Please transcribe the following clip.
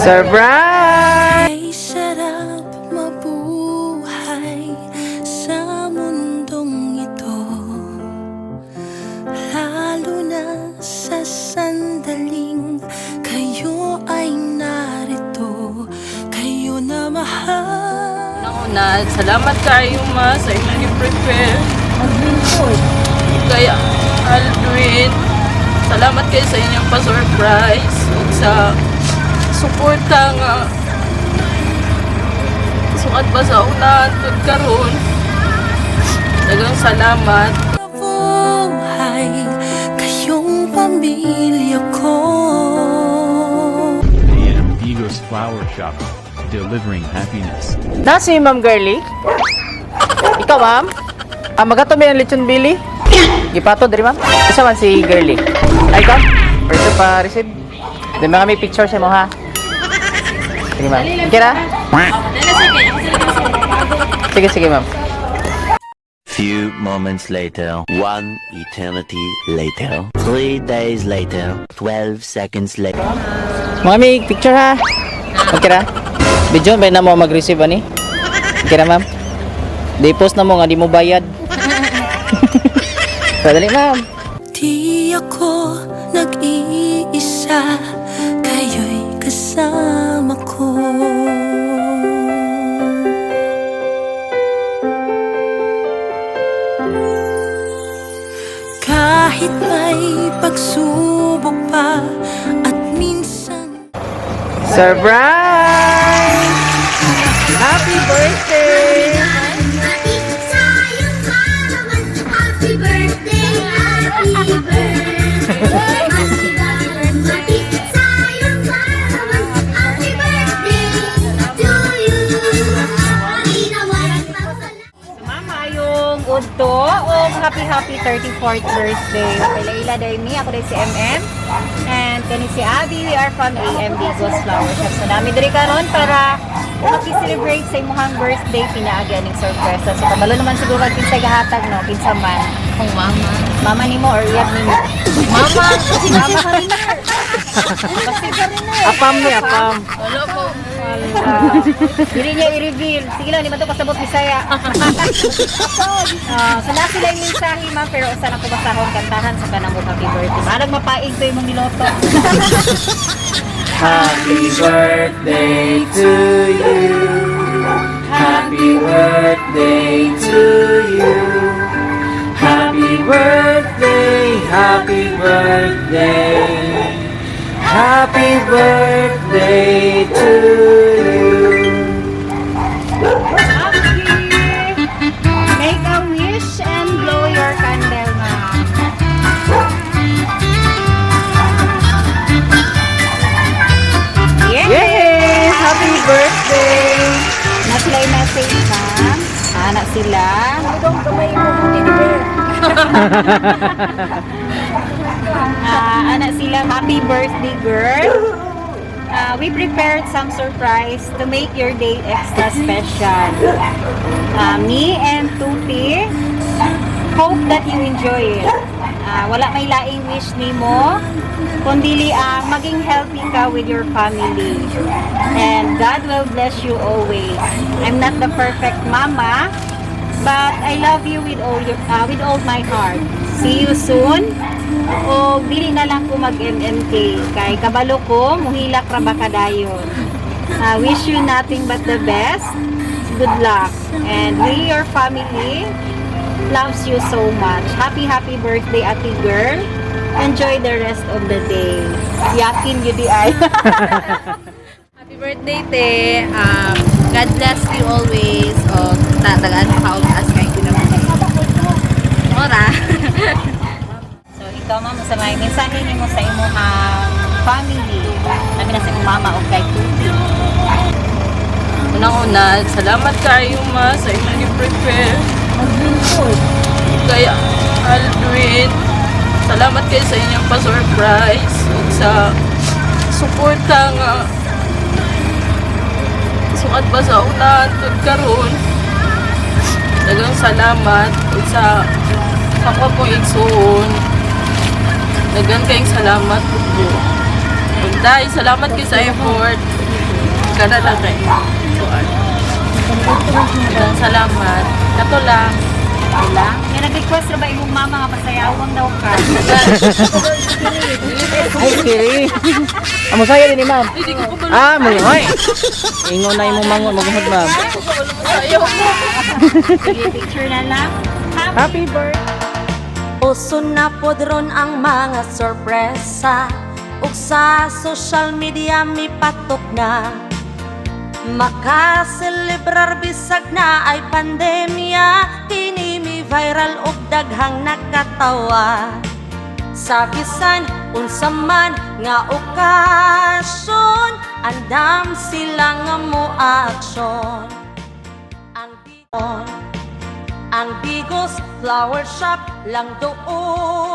Surprise! Kay sarap mabuhay sa mundong ito, lalo na sa sandaling kayo ay narito. Kayo na mahal. Una, salamat kayo, ma, sa inyong i-prepare. Kaya, Aldwin, salamat kayo sa inyong pa-surprise ug sa suporta nga sukat ba sa una tud karon. Daghang salamat. Buhay kayong pamilya ko. AM Vigos Flower Shop, delivering happiness. Na si Ma'am Girlie? Ikaw, ma'am? Ah, magato may ang lechon bili? Gipato diri, ma'am? Isa man si Girlie. Ay, ikaw? Pwede pa receive. Di mga may picture sa mo, ha? Sige, ma'am. Kira? Sige, sige, ma'am. Few moments later, one eternity later, 3 days later, 12 seconds later. Mga may picture, ha? Okay ra? Video ba na mo mag-receive ani? Okay ra, ma'am? Di post na mo nga di mo bayad. Dali, ma'am. Di ako nag-iisa. Kayo'y kasama ko. Kahit may pagsubok pa at minsan Surprise! Happy birthday! Happy birthday, happy birthday. Happy sayang kaarawan. Happy birthday to you. Marinawan pagpala. Mama, yung udto o happy happy 34th birthday. Kaila-ila day mi, ako day si MM. And kani si Abby, we are from AMD Ghost Flower Shop. So nami diri karon para maki-celebrate sa imong birthday, pinaagi aning sorpresa. So kabalo naman siguro kag kinsa gahatag, no, kinsa man. Akong mama. Mama nimo or iyab nimo? Mama! Mama ka rin. Basta ka rin. Apam ni apam. Wala ko. Dili niya i-reveal. Sige lang, di man to kasabot Bisaya. Ah, so na sila yung mensahe, ma'am, pero usa na ko basahon kantahan sa kanang happy birthday. Marag mapaig to imong niloto. Happy birthday to you. Happy birthday to you. Happy birthday, happy birthday. Happy birthday to you. Okay. Make a wish and blow your candle, ma'am. Yeah! Yay! Happy birthday! Na sila yung message, ma'am. Ana sila. Ah, ana sila, happy birthday, girl. Ah, we prepared some surprise to make your day extra special. Ah, me and Tuti hope that you enjoy it. Ah, wala may laing wish nimo kundi ang maging healthy ka with your family. And God will bless you always. I'm not the perfect mama, but I love you with all my heart. See you soon. O dili na lang ko mag-MMK kay kabalo ko muhilak ra ba kadayon. Ah, wish you nothing but the best. Good luck. And we, your family, loves you so much. Happy, happy birthday, ate girl. Enjoy the rest of the day. Yakin yun di ay. Happy birthday, te. God bless you always. O, tatagaan ka og as kay kinabuhi. Ora. So, ikaw, ma'am, sa may mensahe nimo sa imong family. Labi na sa imong mama o kay Tuti. Unang-una, salamat kayo, ma, sa inyong i-prepare. Kaya, Aldwin, salamat kayo sa inyong pa-surprise ug sa suporta nga sukat ba sa una tud karon. Daghang salamat ug sa ako pong igsuon. Daghan kayong salamat po. Dahil salamat kay sa effort. Kada lang kay. Kuan. Daghang salamat. Kato lang. Wala. May nag-request ra ba imong mama nga pasayawang daw ka? Ay, kiri. Amo saya din ni ma'am. Hindi ko kabalo. Ah, mo oy. Ingon na imong mangon maguhod, ma'am. Ayaw mo. Sige, picture na lang. Happy birthday. Uso na pod ron ang mga sorpresa ug sa social media mipatok na. Makaselebrar bisag na ay pandemya. Kini mi viral ug daghang nakatawa. Sa bisan unsa man nga okasyon, andam sila nga mo aksyon. Ang Bigos Flower Shop lang doon.